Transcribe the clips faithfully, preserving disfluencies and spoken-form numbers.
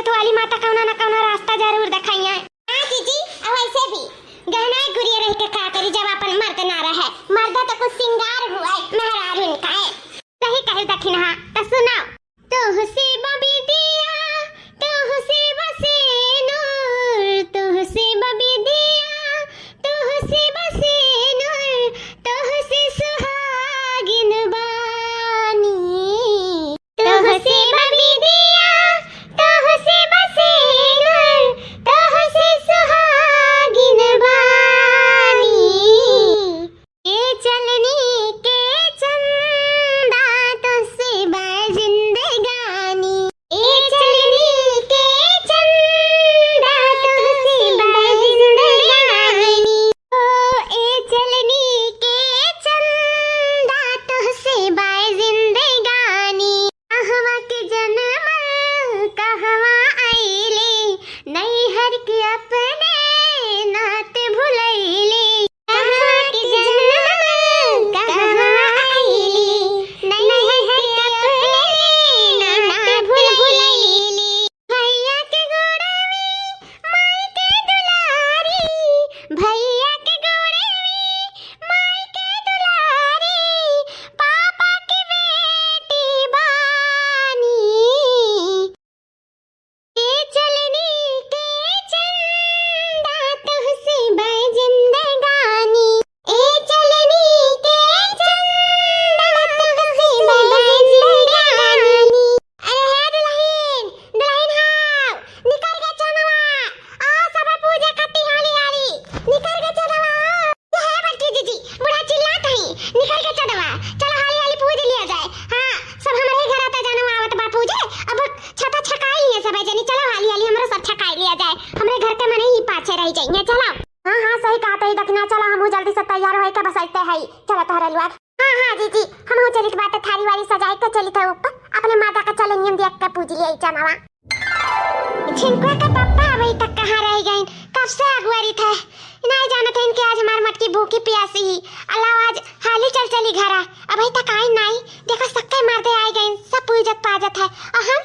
तो वाली माता कौनो न कौनो रास्ता जरूर देखइहैं। हाँ जीजी, अउ वैसे भी गहना गुरिया रह के का करी जब अपन मर्द ना रहे। मर्द तो कुछ सिंगार हुआ है, मेहरारू का है। सही कहे दखिनहा, तो सुनाओ। तुहसे बबिदिया, तुहसे बसेनुर, तुहसे बबिदिया, तुहसे बसेनुर, तुहसे सुहागिन बानी। तुहसे बबिदिया, तुहसे बसेनुर, तुहसे सुहागिन बानी। ए चलनी के चंदा तुहसे बा जिंदगानी। ए चलनी के चंदा तुहसे बा जिंदगानी। ओ ए चलनी के चंदा तुहसे बा जिंदगानी। कहवा के जनमल कहवा आइले, नैहर के अपने नात भुलैले। कहवा के जनमल कहवा आइले, नैहर के अपने नात भुलैले। भैया के गोड़वे माई के दुलारी, भैया के गोड़वे माई के दुलारी, पापा के बेटी बानी। ए चलनी के चंदा तुहसे बा जिंदगानी। ए चलनी के चंदा तुहसे बा जिंदगानी। अरे हे दुलहिन, दुलहिन हाव, निकर के चनवा, आ सब पूजे कट्टी हाली हाली, निकर के चनवा। हे बड़की जीजी, बूढ़ा चिल्लात हई, निकर के चनवा, चलो हाली हाली पूज लिया जाए। हाँ, सब हमरे ही घर आता जानवा आवत बा पूजे, अब छता छकाई लिए सब जनी, चलो हाली हाली हमरो सब छकाई लिया जाए, हमरे घर के मने ही पाछे रह जाइए, चलो। हाँ, हाँ, सही कहत हई दखिना, चलो हमहू जल्दी से तैयार होई के बसैते हई, चलो तोहरे लुआ। हाँ, हाँ, जीजी, हमहू चलित बाटे, थारी वारी सजाई के चलित है ऊपर, अपने माता का चलनियन देख के पूज लिया चनवा। झिनकुआ के पप्पा अबही तक कहाँ रह गइन? कब से अगुआरी थे, नाहीं जानत हइन कि आज हमार मटकी भूखी पियासी ही। अल्लाह, आज हाली चल चली घरा, अबही तक आइन नाहीं। देखो, सक्के मर्दे आइ गइन, सब पूजत पाजत है, और हम,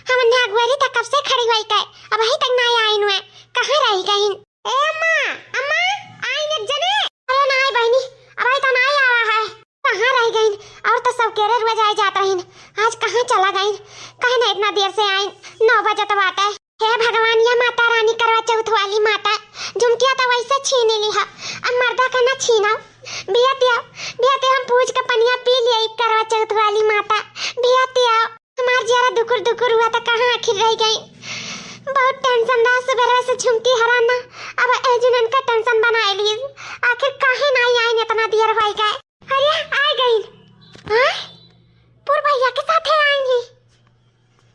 हम अन्हे अगुआरी तक कब से खड़ी होई के, अबही तक नाहीं आइन हुए, कहाँ रह गइन? ए अम्मा, अम्मा, आइन एक जने। अरे नाहीं बहिनी, अबही तो नाहीं आवा है। कहाँ रह गइन? और तो सब केरे रोज आए जात रहिन, आज कहाँ चला गइन? काहे ना इतना देर से आइन? नौ बजत बाटे। हे भगवान, या माता रानी करवा चौथ वाली माता, झुमकिया तो वैसे छीन लिहा, अब मर्दा का ना छीनाओ। बिया तिया, बिया तिया हम पूज के पनिया पी लिए करवा चौथ वाली माता। बिया तिया, हमार जियारा दुकुर दुकुर हुआ तो कहाँ आखिर रह गइन? बहुत टेंशन रहा सुबह से झुमकी हराना, अब ए जुनन का टेंशन बनाए ली। आखिर काहे नाहीं आइन इतना देर होई गए? अरे, आइ गइन। हाँ? पुरवैया के साथे आइन ही।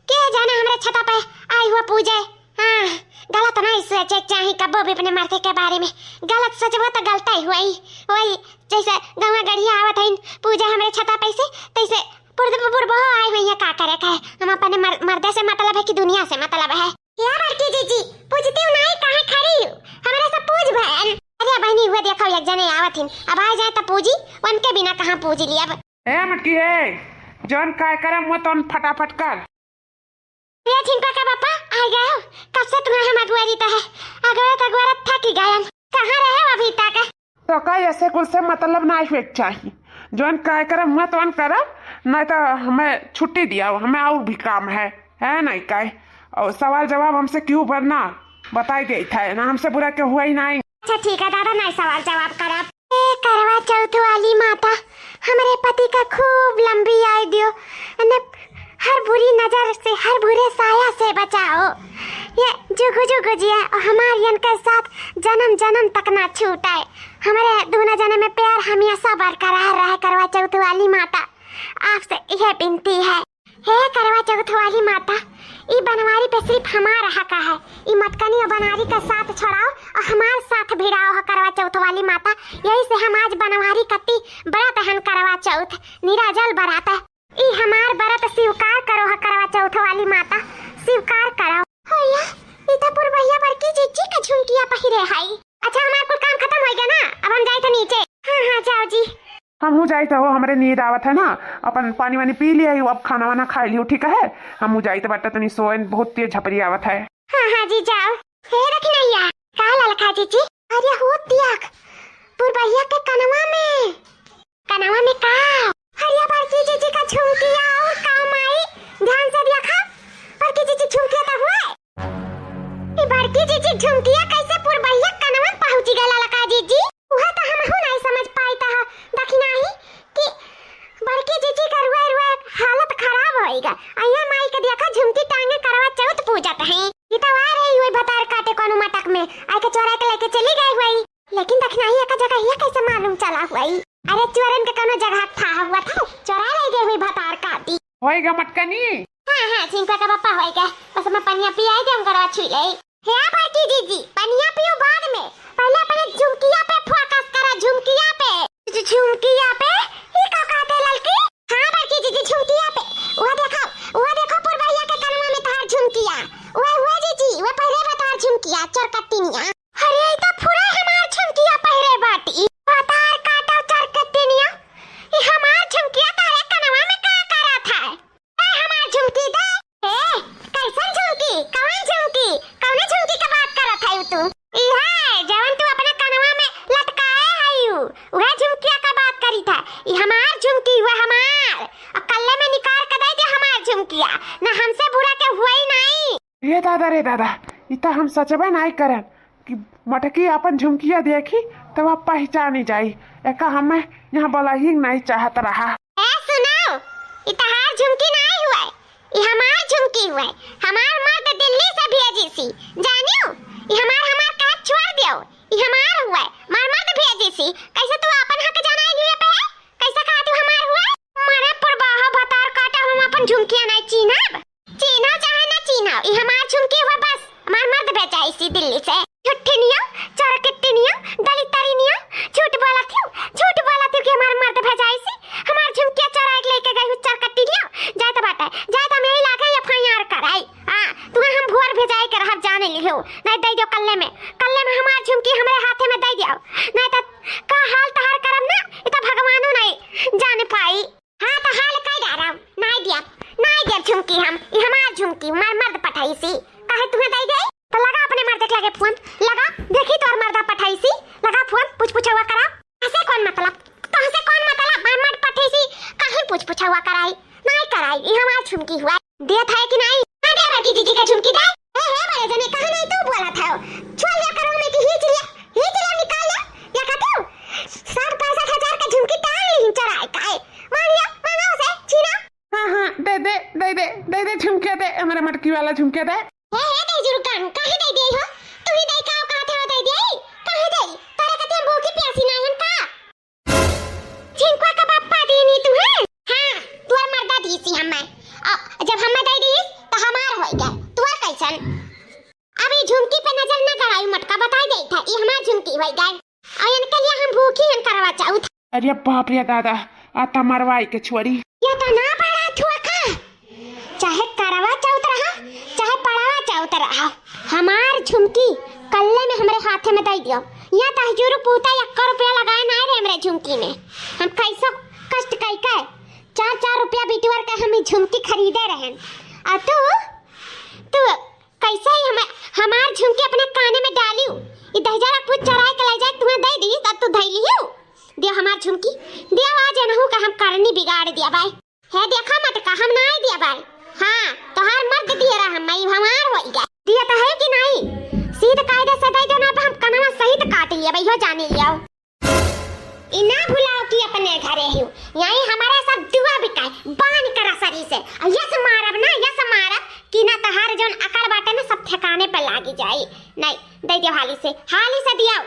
के जाने हमरे छता पे आई हुआ पूजे। हाँ, गलत नाहीं सोचे चाही कबो भी अपने मर्दे के बारे में। गलत सोचबो तो गलत ही हुई। वही जैसे गौवा गढ़िया आवत हइन पूजे हमरे छता पे से, तैसे पुरब-, पुरबहो आई हुई है, का करे का है? हम अपने मर-, मर्दे से मतलब है कि दुनिया से मतलब है? या बड़की जीजी, पूजती हूँ नाहीं, काहे खड़ी हूँ? हमरे सब पूज भयल। अरे बहिनी, हुए देखो, एक जने आवत हिन, अब आ जाए त पूजी, उनके बिना कहाँ पूज ली अब। ए मटकी, ए, जौन काय करम हुआ तौन फटाफट कर। ये झिनका का बापा, आ गए हो? कब से तुम्हें हम अगुआरी त है, अगुआरत अगुआरत थकी गयन। कहाँ रहे हो अभी तक? तो का ऐसे कुल से मतलब ना हुए के चाही। जौन काय करम हुआ तौन करम, नहीं तो हमें छुट्टी दिया, हमें और भी काम है, है नहीं काय? और सवाल जवाब हमसे क्यों भरना, बताई देत है ना, हमसे बुरा क्यों हुआ ही नहीं। अच्छा ठीक है दादा, नहीं सवाल जवाब करब। ए करवा चौथ वाली माता, हमरे पति का खूब लंबी आयु दियो, ने हर बुरी नजर से, हर बुरे साया से बचाओ। ये जुगु जुगु जिया और हमार इनके साथ जन्म जन्म तक ना छूटे। हमरे दोनों जने में प्यार हमेशा बरकरार रहे करवा चौथ वाली माता, आपसे यह विनती है। हे करवा चौथ वाली माता, ई बनवारी पे सिर्फ हमार हक है, ई मटकनी और बनवारी का साथ छोड़ाओ और हमार साथ भिड़ाओ हो करवा चौथ वाली माता। यही से हम आज बनवारी कत्ती बरत हन करवा चौथ, निराजल बरत। ई हमार बरत स्वीकार करो ह करवा चौथ वाली माता, स्वीकार करो। होया, ई तो पुरबहिया बड़की जीजी का झुमकिया पहिरे हई। अच्छा, हमार कुल काम खतम होइ गया ना, अब हम जाइत है नीचे। हाँ, हाँ, जाओ जी। हमहू जा ऐसा हो, हमरे नींद आवत है ना, अपन पानी वानी पी लिया, अब खाना वाना खाई लियो, ठीक है? हम जाइत बाटे तनी सोए, बहुत तेज झपरी आवत है। हाँ, हाँ जी, जाओ। हे रखनैया, का ललका जीजी? अरे हो त्याग, पुरबहिया के कनवा में। कनवा में का? अरे बड़की जीजी का झुमकिया और का माई, ध्यान से देखा, बड़की जीजी झुमकिया तो हुए। ई बड़की जीजी झुमकिया कैसे पुरबहिया कनवा में पहुँची गए ललका जीजी? उहे तो हमहू नहीं समझ पाइत ह, दखिनाही कि बड़की जीजी का रुए रुए हालत खराब होइगा। अइया माई के देखा झुमकी टांगे करवा चौथ पूजत हैं। ई तो आ रही हुई भतार काटे कोनो मटक में, आइके चोरा के लेके चली गई हुई। लेकिन दखिनाही एका जगह ये कैसे मालूम चला हुई? अरे चोरन के कोनो जगह था हुआ था, चोरा ले गई हुई भतार काटी। होइगा मटकनी। हाँ, हाँ, झिंकुआ का पप्पा होइगा। बस मैं पनिया पियाई दे, हम गरवा छुई ले। हे बड़की जीजी, पनिया पियो बाद में, पहले अपने झुमकिया पे focus करा, झुमकिया पे। झु-, झुमकिया पे? ई का कहते ललकी? हाँ बड़की जीजी, झुमकिया पे। वह देखो, वह देखो पुरबहिया के कनवा में तोहार झुमकिया। वह, वह जीजी, वह पहले बा तोहार झुमकिया, चोरकट्टिनिया। अरे, ई तो फुरा हमार झुमकिया पहिरे बाटी। भतार काटा चोरकट्टिनिया, ई हमार झुमकिया तारे कनवा में का करत है? ए, हमार झुमकी दे। ए, कैसन झुमकी? कवन झुमकी? कवने झुमकी के बात करत हयू तू? ई है, जवन तू अपने कनवा में लटकाए हयू, उहे झुमकिया के बात करी था। ई हमार झुमकी हुआ, हमार। और कल्ले में निकाल के दे दे हमार झुमकिया, ना हमसे बुरा के हुआ ही नहीं। रे दादा, रे दादा, ई त हम सचबे नाई करन कि मटकी आपन झुमकिया देखी तब आप पहचानी जाई। एका हमें यहाँ बोला ही नाई चाहत रहा। ए सुनो, ई तहार झुमकी नाई हुए, ई हमार झुमकी हुए। हमार मर्द दिल्ली से भेजी सी, जानियो? ई हमार, हमार कहत छोड़ दियो, ई हमार हुए, हमार मर्द भेजी सी। कैसे तू आपन हक जनाई लिए पे है? कैसे कहा तू हमार हुए? मरे पुरबाहो भतार काटा, हम आपन झुमकिया नाई चीनब। चीन्हो चाहे ना चीन्हो, ई हमार झुमकी हुआ बस। हमार मर्द भेजाइसी दिल्ली से। झुट्ठिनियो, चोरकट्टिनियो, दलितरिनियो, झूठ बोलत हियो, झूठ बोलत हियो कि हमार मर्द भेजाइसी। हमार झुमकिया चोराई के लेके गई हूँ चोरकट्टिनियो। जाए तो बाटे, जाए तो हम यही लागे F I R कराई। हाँ, तुम्हें हम भुअर भेजाई के रहब जाने लिहो। नहीं दे दियो कल्ले में, कल्ले में हमार झुमकी हमरे हाथे में दे दियो। नहीं तो का हाल तहार करब ना, ई तो भगवानो नहीं जान पाई। हाँ, तो हाल कई डारब, नाई दियब, नाई दियब झुमकी हम, ई हमार झुमकी, हमार मर्द पठाई सी, काहे तुहे दई दे? तो लगा अपने मर्द के लगे फोन, लगा, देखी तोर मर्दा पठाई सी, लगा फोन, पूछ पूछवा करा। ऐसे कौन मतलब? तुमसे कौन मतलब? हमार मर्द पठाई सी, काहे पूछ पूछवा कराई? नाई कराई, ई हमार झुमकी हुआ। देत है कि नाई? हाँ, दे बड़की जीजी का झुमकी दे। ए, हे बड़े जने, काहे नाई तू बोलत हो? छोड़ लिया करो में कि खींच लिया, खींच लिया, निकाल लिया, या का तू? साठ पैंसठ हजार का झुमकी टांग ली चोराई का है। मांग लिया, मांगा उसे, छीना। हाँ, हाँ, दे दे, दे दे, दे दे झुमकिया दे, हमारे मटकी वाला झुमकिया दे। हे, हे, दे जुरुकान, काहे दे दिए हो? तू ही दे का कहत हो दे दिए? काहे दे? तोरे कते हम भूखी प्यासी नाई हन का? झिंकुआ का बापा दीनी तू है? हाँ, तुअर मर्दा दीसी हमें। आ, जब हमें दे दीस, तो हमार होई गए। तुअर कैसन? अब ई झुमकी पे नजर न गड़ाई मटका, बताई देई था, ई हमार झुमकी होई गए। और इनके लिए हम भूखी हन करवा चौथ। अरे बाप रे दादा, आ त मरवाई के छोड़ी। ये तो ना बड़ा थुआ का, चाहे करवा चौथ रहा, चाहे पड़वा चौथ रहा, हमार झुमकी कल्ले में हमरे हाथे में दे दियो। या तहजूर पूता एक्का रुपया लगाए ना रे हमरे झुमकी में। हम कैसो कष्ट कई के चार चार रुपया बिटुअर के हम ई झुमकी खरीदे रहन। आ तू, तू कैसे ही हमार, हमार झुमकी अपने काने में डालियो? ई दहिजरा कुछ चराए के ले जाए, तुम्हें दे दी, तब तू धई लियो। दियो हमार झुमकी, दियो आज एनहू का हम करनी बिगाड़ दिया बाई। हे देखा मटका, हम नाई दिया बाई। हाँ, तोहार मर्द दिए रहा, हम माई हमार होई गए। दिया तो है कि नाई? सीध कायदे से दे दो ना, पे हम कनवा सहित काट लिया बाई, हो जानी लियाओ। ई ना भुलाओ कि अपने घरे हियो, यही हमारे सब दुआ बिकाए, बान करा सरी से। और यस मारब ना, यस मारब कि ना तोहार जौन अकड़ बाटे ना, सब ठिकाने पे लागी जाई। नहीं, दे दियो हाली से, हाली से दियो।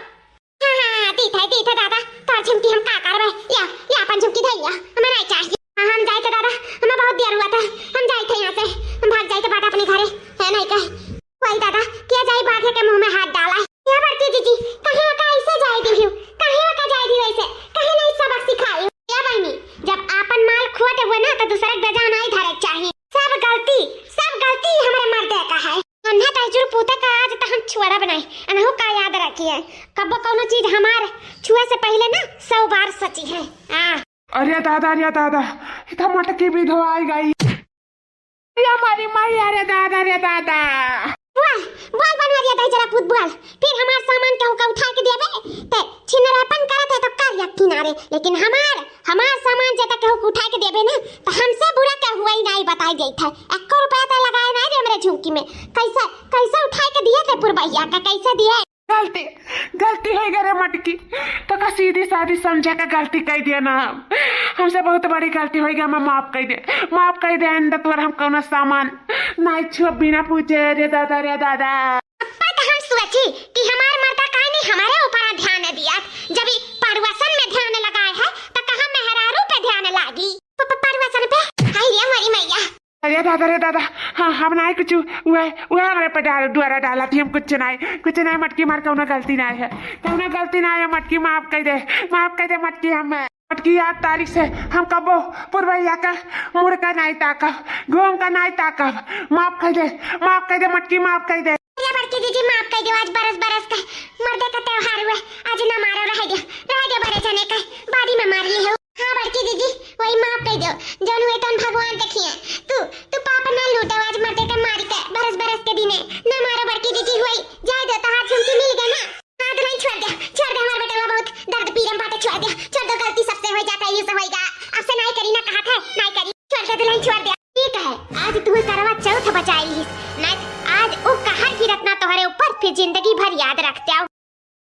हाँ, हाँ, हाँ, दीत है, दीत है दादा, तोर झुमकी हम का करबे? या, या अपन झुमकी धइया, हमें नहीं चाहिए। हाँ, हम जाइत है दादा, हमें बहुत देर हुआ था, हम जाइत है यहाँ से, हम भाग जाइत बाटा अपने घरे, है नहीं कहे। वही दादा, क्या जाई बाघे के मुंह में हाथ डाला है। या बड़की जीजी, कहीं का ऐसे जाए दी हूँ, कहीं का जाए दी वैसे, कहीं नहीं सबक सिखाई। या बहनी, जब आपन माल खोटे हुए ना तो दूसरे के बेजा नहीं धरे के चाहिए। सब गलती, सब गलती हमारे मर्दे का है। अन्हा तहजुर पूते का आज तो हम छुअरब नहीं, अनहु का याद रखिए। कब कौनो चीज हमार छुए से पहले ना सौ बार सोची है। हाँ। अरे दादा, अरे दादा, ई तो मटकी विधवा आई गई। अरे हमारी माई, अरे दादा, अरे दादा। बोल, बोल बनवरिया दहिजरा पूत बोल, फिर हमार सामान केहू का उठा के देबे, ते छिनरापन करत है तो कर या किनारे, लेकिन हमार, हमार सामान जे तक केहू के उठा के देबे ना, तो हमसे बुरा केहू ही नहीं बताई देत है। एको रुपया तो लगाए नहीं रे हमरे झुमकी में, कैसे, कैसे उठा के दिए ते पुरबैया का, कैसे दिए? गलती, गलती होइ गए रे मटकी, तो का सीधी सादी समझा के गलती कह दिया ना हम, हमसे बहुत बड़ी गलती होइ गई, हमें माफ कह दे, माफ कह दे, आइंदा तोर हम कौनो सामान नहीं छुआ बिना पूछे, रे दादा, रे दादा। अब्बा तो हम सोची कि हमार मर्दा काहे नहीं हमारे ऊपर ध्यान दिया, जब ई पड़ुआसन में ध्यान लगाए है तो कहाँ मेहरारू पे ध्यान लागी? प-, प-, पड़ुआसन पे? हाय रे हमारी मैया। अरे दादा, रे दादा, हाँ, हम नाहीं कुछ, वह, वह हमरे पे डाल, द्वारा डाला थी, हम कुछ नाहीं, कुछ नाहीं, मटकी मार, कौनो गलती नाहीं है, कौनो गलती नाहीं है, मटकी माफ कह दे, माफ कह दे मटकी हमें। मटकी आज तारीख से हम कबो पुरबैया का मुड़ का नाहीं ताकब, घूम का नाहीं ताकब, माफ कह दे, माफ कह दे मटकी, माफ कह दे। अरे बड़की जीजी माफ कह दे, आज बरस बरस का मर्दे का त्योहार हुए, आज ना मारो, रह दे, रह दे बड़े जने का, बादी में मार ली हो। हाँ बड़की जीजी, वही माफ कह दो, जौन हुए तौन भगवान देखिए। तू, तू पाप ना लूटो, आज मर्दे के मार के, बरस बरस के दिने। ना मारो बड़की जीजी, वही जाए दो, तहार झुमकी मिल गए ना। हाँ दुल्हन छोड़ दे, छोड़ दे, हमार बेटवा बहुत दर्द पीरम बाटे, छोड़ दे, छोड़ दो, गलती सबसे हो जाता है, ये सब होएगा, अब से नाहीं करी ना कहा था, नाहीं करी, छोड़ दे दुल्हन, छोड़ दे। ठीक है, आज तू करवा चौथ बचाई लीस, नाहीं आज वो कहर गिरत ना तोहरे ऊपर, फिर जिंदगी भर याद रखते आओ।